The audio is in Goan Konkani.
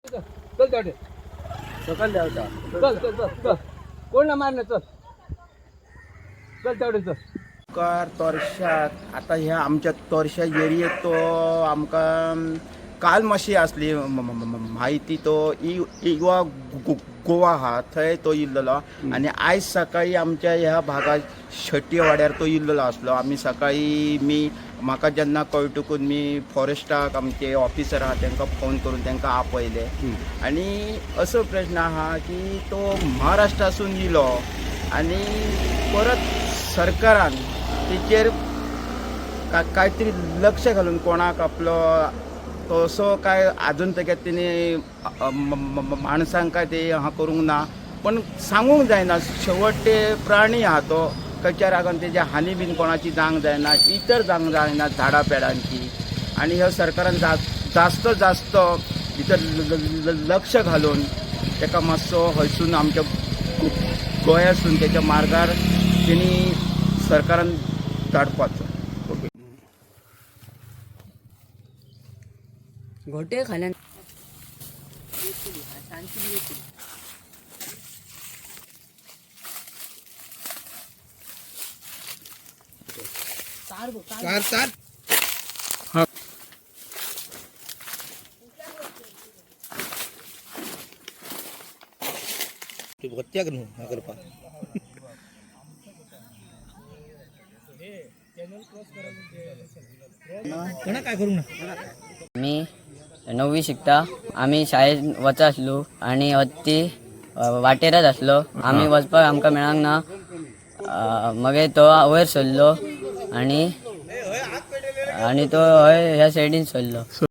चल तेवढे सकल देंवता. चल चल चल चल, कोण ना मारणार, चल चल तेवढे चल. कार तोरशाक आतां ह्या आमच्या तोरशा एरियेत तो आमकां काल मातशी आसली म्हायती, तो इगवा गोवा आहा थंय तो इल्लेलो आनी आयज सकाळी आमच्या ह्या भागात शेट्ये वाड्यार तो इल्लेलो आसलो. आमी सकाळी मी म्हाका जेन्ना कळटकूच मी फॉरेस्टाक आमचे ऑफिसर आहा तांकां फोन करून तांकां आपयले. आनी असो प्रश्न आहा की तो महाराष्ट्रासून इलो आनी परत सरकारान तेचेर कांयतरी लक्ष घालून कोणाक आपलो तसो काय आजून तेगे तेणी माणसांक काय ते हा करूंक ना, पण सांगूंक जायना. शेवट ते प्राणी आहा तो खंयच्या रागान तेजी हानी बीन कोणाची जावंक जायना, इतर जावंक जायना झाडां पेडांची. आनी ह्या सरकारान जास्त जास्त भितर लक्ष घालून तेका मातसो हयसून आमच्या गोंयासून तेच्या मार्गार तेणी सरकारान धाडपाचो. घोटे खाल्यान. चार चार. हत्याक न्हू हा करपाक. कोणा काय करूंक ना. मी नववी शिकता. आमी शाळेत वचा आसलो आनी हत्ती वाटेरच आसलो. आमी वचपाक आमकां मेळांक ना. मगीर तो वयर सरलो आनी आनी तो हय ह्या सायडीन सरलो.